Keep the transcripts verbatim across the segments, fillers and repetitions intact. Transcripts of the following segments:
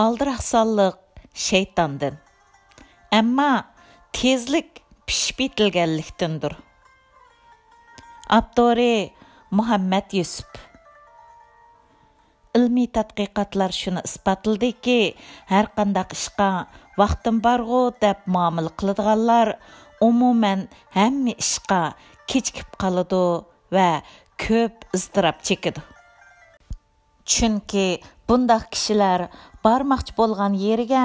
ئالدىراقسانلىق شەيتاندىن، ئەمما تېزلىك پىشىپ يېتىلگەنلىكتىندۇر. ئاپتورى: مۇھەممەد يۈسۈپ. ئىلمىي تەتقىقاتلار شۇنى ئىسپاتلىدىكى، ھەرقانداق ئىشقا ۋاقتىم بارغۇ دەپ مۇئامىلە قىلىدىغانلار ئومۇمەن ھەممە ئىشقا كېچىكىپ قالىدۇ ۋە كۆپ ئىزتىراپ چېكىدۇ. چۈنكى بۇنداق كىشىلەر بارماقچى بولغان يېرىگە،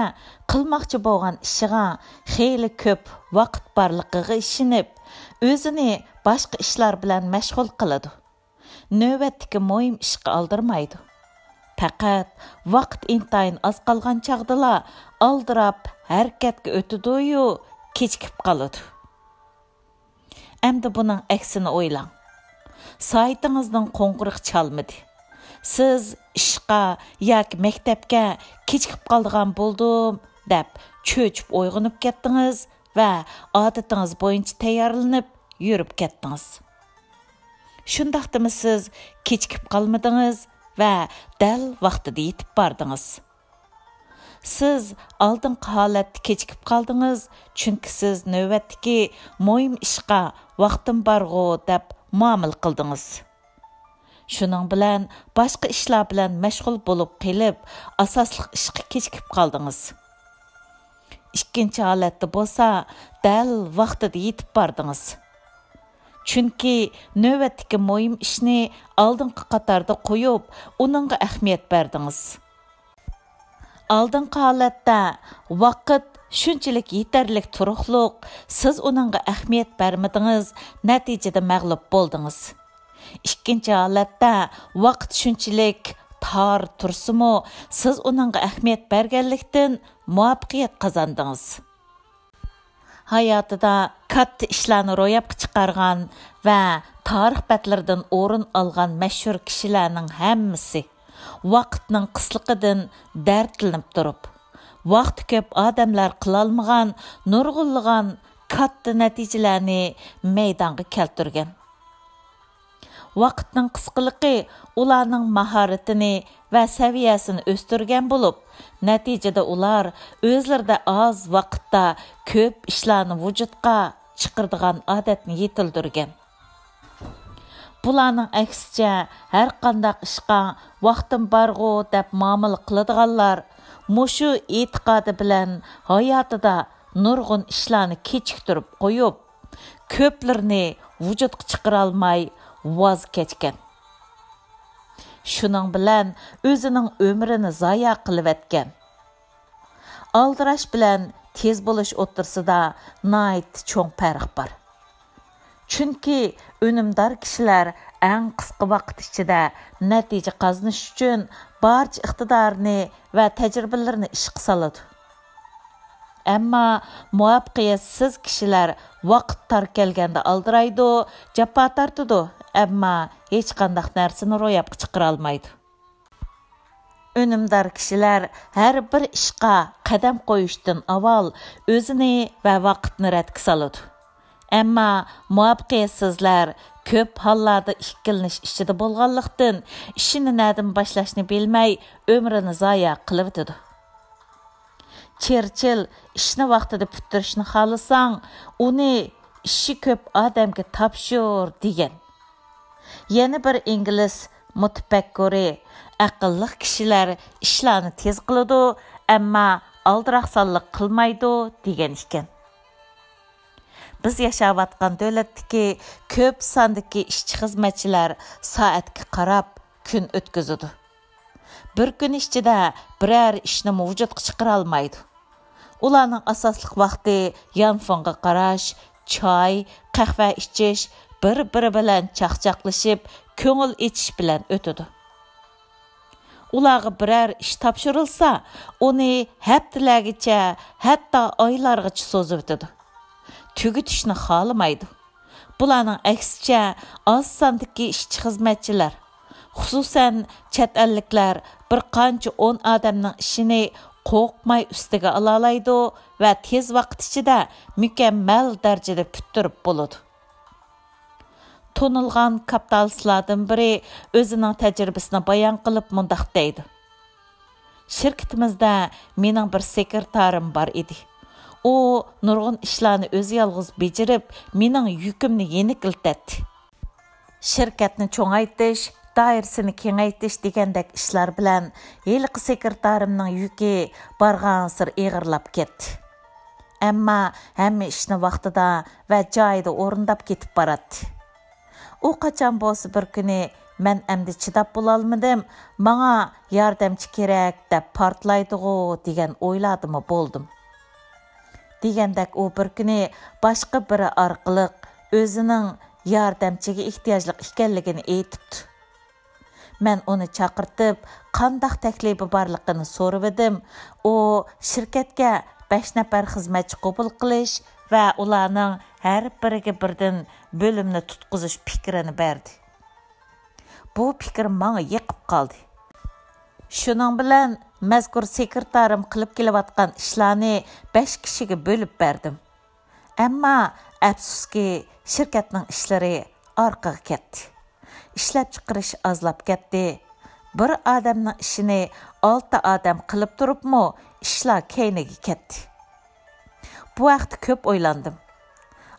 قىلماقچى بولغان ئىشىغا خېلى كۆپ ۋاقىت بارلىقىغا ئىشىنىپ، ئۆزىنى باشقا ئىشلار بىلەن مەشغۇل قىلىدۇ. نۆۋەتتىكى مۇھىم ئىشقا ئالدىرىمايدۇ. پەقەت ۋاقىت ئىنتايىن ئاز قالغان چاغدىلا ئالدىراپ ھەرىكەتكە ئۆتىدۇيۇ، كېچىكىپ قالىدۇ. ئەمدى بۇنىڭ ئەكسىنى ئويلاڭ. سائىتىڭىزنىڭ قوڭغۇرىقى چالمىدى. سىز ئىشقا ياكى مەكتەپكە كېچىكىپ قالىدىغان بولدۇم دەپ چۆچۈپ ئويغىنىپ كەتتىڭىز ۋە ئادىتىڭىز بويىچە تەييارلىنىپ يۈرۈپ كەتتىڭىز. شۇنداقتىمۇ سىز كېچىكىپ قالمىدىڭىز ۋە دەل ۋاقتىدا يېتىپ باردىڭىز. سىز ئالدىنقى ھالەتتە كېچىكىپ قالدىڭىز، چۈنكى سىز نۆۋەتتىكى مۇھىم ئىشقا ۋاقتىم بارغۇ دەپ مۇئامىلە قىلدىڭىز. شۇنىڭ بىلەن باشقا ئىشلار بىلەن مەشغۇل بولۇپ قېلىپ، ئاساسلىق ئىشقا كېچىكىپ قالدىڭىز. ئىككىنچى ھالەتتە بولسا دەل ۋاقتىدا يېتىپ باردىڭىز. چۈنكى نۆۋەتتىكى مۇھىم ئىشنى ئالدىنقى قاتاردا قويۇپ، ئۇنىڭغا ئەھمىيەت بەردىڭىز. ئالدىنقى ھالەتتە ۋاقىت شۇنچىلىك يېتەرلىك تۇرۇقلۇق، سىز ئۇنىڭغا ئەھمىيەت بەرمىدىڭىز، نەتىجىدە مەغلۇپ بولدىڭىز. ئىككىنچى ھالەتتە ۋاقىت شۇنچىلىك تار تۇرسىمۇ، سىز ئۇنىڭغا ئەھمىيەت بەرگەنلىكتىن مۇۋەپپەقىيەت قازاندىڭىز. ھاياتىدا كاتتا ئىشلارنى روياپقا چىقارغان ۋە تارىخ بەتلىرىدىن ئورۇن ئالغان مەشھۇر كىشىلەرنىڭ ھەممىسى ۋاقىتنىڭ قىسلىقىدىن دەردلىنىپ تۇرۇپ، ۋاقتى كۆپ ئادەملەر قىلالمىغان نۇرغۇنلىغان كاتتا نەتىجىلەرنى مەيدانغا كەلتۈرگەن. ۋاقىتنىڭ قىسقىلىقى ئۇلارنىڭ ماھارىتىنى ۋە سەۋىيەسىنى ئۆستۈرگەن بولۇپ، نەتىجىدە ئۇلار ئۆزلىرىدە ئاز ۋاقىتتا كۆپ ئىشلارنى ۋۇجۇدقا چىقىرىدىغان ئادەتنى يېتىلدۈرگەن. بۇلارنىڭ ئەكسىچە، ھەرقانداق ئىشقا ۋاقتىم بارغۇ دەپ مۇئامىلە قىلىدىغانلار مۇشۇ ئېتىقادى بىلەن ھاياتىدا نۇرغۇن ئىشلارنى كېچىكتۈرۈپ قويۇپ، كۆپلىرىنى ۋۇجۇدقا چىقىرالماي ۋاز كەچكەن. شۇنىڭ بىلەن ئۆزىنىڭ ئۆمرىنى زايا قىلىۋەتكەن. ئالدىراش بىلەن تېز بولۇش ئوتتۇرىسىدا ناھايىتى چوڭ پەرق بار. چۈنكى ئۈنۈمدار كىشىلەر ئەڭ قىسقا ۋاقىت ئىچىدە نەتىجە قازىنىش ئۈچۈن بارچە ئىقتىدارىنى ۋە تەجرىبىلىرىنى ئىشقا سالىدۇ. ئەمما مۇۋەپپەقىيەتسىز كىشىلەر ۋاقىت تار كەلگەندە ئالدىرايدۇ، جاپا تارتىدۇ، ئەمما ھېچقانداق نەرسىنى روياپقا چىقىرالمايدۇ. ئۈنۈمدار كىشىلەر ھەر بىر ئىشقا قەدەم قويۇشتىن ئاۋۋال ئۆزىنى ۋە ۋاقىتنى رەتكە سالىدۇ. ئەمما مۇۋەپپەقىيەتسىزلەر كۆپ ھاللاردا ئىككىلىنىش ئىچىدە بولغانلىقتىن، ئىشىنى نەدىن باشلاشنى بىلمەي، ئۆمرىنى زايا قىلىۋېتىدۇ. چېرچىل: «ئىشنى ۋاقتىدا پۈتتۈرۈشنى خالىساڭ، ئۇنى ئىشى كۆپ ئادەمگە تاپشۇر» دېگەن. يەنە بىر ئىنگلىز مۇتەپەككۇرى: «ئەقىللىق كىشىلەر ئىشلارنى تېز قىلىدۇ، ئەمما ئالدىراقسانلىق قىلمايدۇ» دېگەن ئىكەن. بىز ياشاۋاتقان دۆلەتتىكى كۆپ ساندىكى ئىشچى-خىزمەتچىلەر سائەتكە قاراپ كۈن ئۆتكۈزىدۇ. بىر كۈن ئىچىدە بىرەر ئىشنىمۇ ۋۇجۇدقا چىقىرالمايدۇ. ئۇلارنىڭ ئاساسلىق ۋاقتى يانفونغا قاراش، چاي، قەھۋە ئىچىش، بىر-بىرى بىلەن چاقچاقلىشىپ، كۆڭۈل ئېچىش بىلەن ئۆتىدۇ. ئۇلارغا بىرەر ئىش تاپشۇرۇلسا، ئۇنى ھەپتىلەرگىچە، ھەتتا ئايلارغىچە سوزۇۋېتىدۇ. تۈگىتىشنى خالىمايدۇ. بۇلارنىڭ ئەكسىچە، ئاز ساندىكى ئىشچى-خىزمەتچىلەر، خۇسۇسەن چەت ئەللىكلەر بىر قانچە ئون ئادەمنىڭ ئىشىنى قورقماي ئۈستىگە ئالالايدۇ ۋە تېز ۋاقىت ئىچىدە مۇكەممەل دەرىجىدە پۈتتۈرۈپ بولىدۇ. تونۇلغان كاپىتالىستلاردىن بىرى ئۆزىنىڭ تەجرىبىسىنى بايان قىلىپ مۇنداق دەيدۇ: شىركىتىمىزدە مېنىڭ بىر سېكرېتارىم بار ئىدى. ئۇ نۇرغۇن ئىشلارنى ئۆزى يالغۇز بېجىرىپ، مېنىڭ يۈكۈمنى يېنىكلىتەتتى. شىركەتنى چوڭايتىش، دائىرىسىنى كېڭەيتىش دېگەندەك ئىشلار بىلەن ھېلىقى سېكرېتارىمنىڭ يۈكى بارغانسېرى ئېغىرلاپ كەتتى. ئەمما ھەممە ئىشنى ۋاقتىدا ۋە جايىدا ئورۇنداپ كېتىپ باراتتى. ئۇ قاچان بولسا بىر كۈنى، «مەن ئەمدى چىداپ بولالمىدىم، ماڭا ياردەمچى كېرەك» دەپ پارتلايدىغۇ دېگەن ئويلاردىمۇ بولدۇم. دېگەندەك ئۇ بىر كۈنى باشقا بىرى ئارقىلىق ئۆزىنىڭ ياردەمچىگە ئېھتىياجلىق ئىكەنلىكىنى ئېيتىپتۇ. مەن ئۇنى چاقىرتىپ، قانداق تەكلىپى بارلىقىنى سورىۋىدىم. ئۇ شىركەتكە بەش نەپەر خىزمەتچى قوبۇل قىلىش ۋە ئۇلارنىڭ ھەر بىرىگە بىردىن بۆلۈمنى تۇتقۇزۇش پىكرىنى بەردى. بۇ پىكىر ماڭا يېقىپ قالدى. شۇنىڭ بىلەن مەزكۇر سېكرېتارىم قىلىپ كېلىۋاتقان ئىشلارنى بەش كىشىگە بۆلۈپ بەردىم. ئەمما ئەپسۇسكى، شىركەتنىڭ ئىشلىرى ئارقىغا كەتتى. ئىشلەپچىقىرىش ئازلاپ كەتتى. بىر ئادەمنىڭ ئىشىنى ئالتە ئادەم قىلىپ تۇرۇپمۇ ئىشلار كەينىگە كەتتى. بۇ ھەقتە كۆپ ئويلاندىم.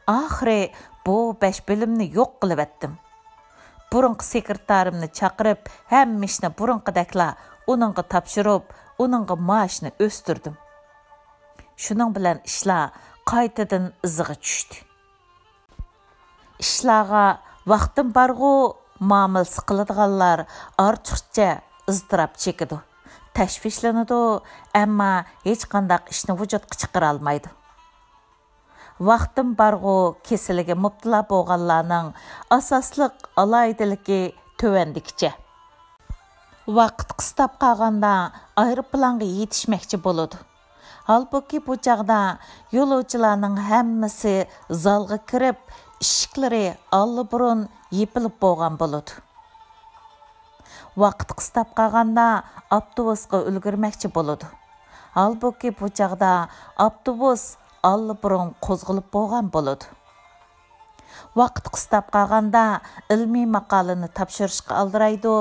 ئاخىرى بۇ بەش بۆلۈمنى يوق قىلىۋەتتىم. بۇرۇنقى سېكرېتارىمنى چاقىرىپ، ھەممە ئىشنى بۇرۇنقىدەكلا ئۇنىڭغا تاپشۇرۇپ، ئۇنىڭغا مائاشنى ئۆستۈردۈم. شۇنىڭ بىلەن ئىشلار قايتىدىن ئىزىغا چۈشتى. ئىشلارغا ۋاقتىم بارغۇ مامىلىسى قىلىدىغانلار ئارتۇقچە ئىزتىراپ چېكىدۇ، تەشۋىشلىنىدۇ، ئەمما ھېچقانداق ئىشنى ۋۇجۇدقا چىقىرالمايدۇ. ۋاقتىم بارغۇ كېسىلىگە مۇپتىلا بولغانلارنىڭ ئاساسلىق ئالاھىدىلىكى تۆۋەندىكىچە. ۋاقىت قىستاپ قالغاندا ئايروپىلانغا يېتىشمەكچى بولىدۇ. ھالبۇكى، بۇ چاغدا يولۇچىلارنىڭ ھەممىسى زالغا كىرىپ، ئىشىكلىرى ئاللىبۇرۇن يېپىلىپ بولغان بولىدۇ. ۋاقىت قىستاپ قالغاندا ئاپتوبۇسقا ئۈلگۈرمەكچى بولىدۇ. ھالبۇكى، بۇ چاغدا ئاپتوبۇس ئاللىبۇرۇن قوزغىلىپ بولغان بولىدۇ. ۋاقىت قىستاپ قالغاندا ئىلمىي ماقالىنى تاپشۇرۇشقا ئالدىرايدۇ،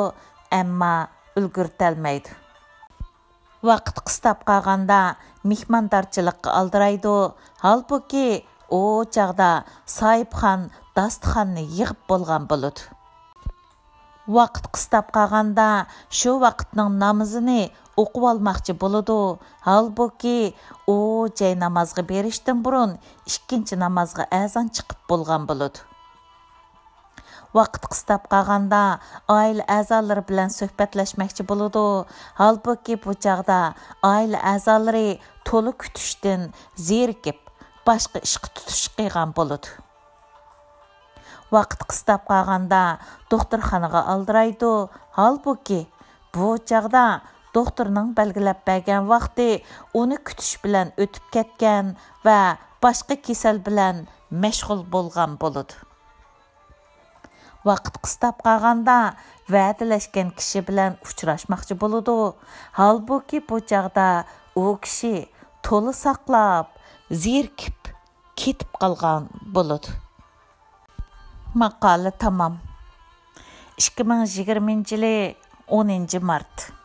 ئەمما ئۈلگۈرتەلمەيدۇ. ۋاقىت قىستاپ قالغاندا مېھماندارچىلىققا ئالدىرايدۇ، ھالبۇكى، ئۇ چاغدا ساھىبخان داستىخاننى يىغىپ بولغان بولىدۇ. ۋاقىت قىستاپ قالغاندا شۇ ۋاقىتنىڭ نامىزىنى ئوقۇۋالماقچى بولىدۇ، ھالبۇكى، ئۇ جاي نامازغا بېرىشتىن بۇرۇن ئىككىنچى نامازغا ئەزان چىقىپ بولغان بولىدۇ. ۋاقىت قىستاپ قالغاندا ئائىلە ئەزالىرى بىلەن سۆھبەتلەشمەكچى بولىدۇ، ھالبۇكى، بۇ چاغدا ئائىلە ئەزالىرى تولا كۈتۈشتىن زېرىكىپ، باشقا ئىشقا تۇتۇش قىلغان بولىدۇ. ۋاقىت قىستاپ قالغاندا دوختۇرخانىغا ئالدىرايدۇ، ھالبۇكى، بۇ چاغدا دوختۇرنىڭ بەلگىلەپ بەرگەن ۋاقتى ئۇنى كۈتۈش بىلەن ئۆتۈپ كەتكەن ۋە باشقا كېسەل بىلەن مەشغۇل بولغان بولىدۇ. ۋاقىت قىستاپ قالغاندا ۋەدىلەشكەن كىشى بىلەن ئۇچراشماقچى بولىدۇ، ھالبۇكى، بۇ چاغدا ئۇ كىشى تولا ساقلاپ، زېرىكىپ كېتىپ قالغان بولىدۇ. ماقالە تامام. ئىككى مىڭ يىگىرمىنچى يىلى ئونىنچى مارت.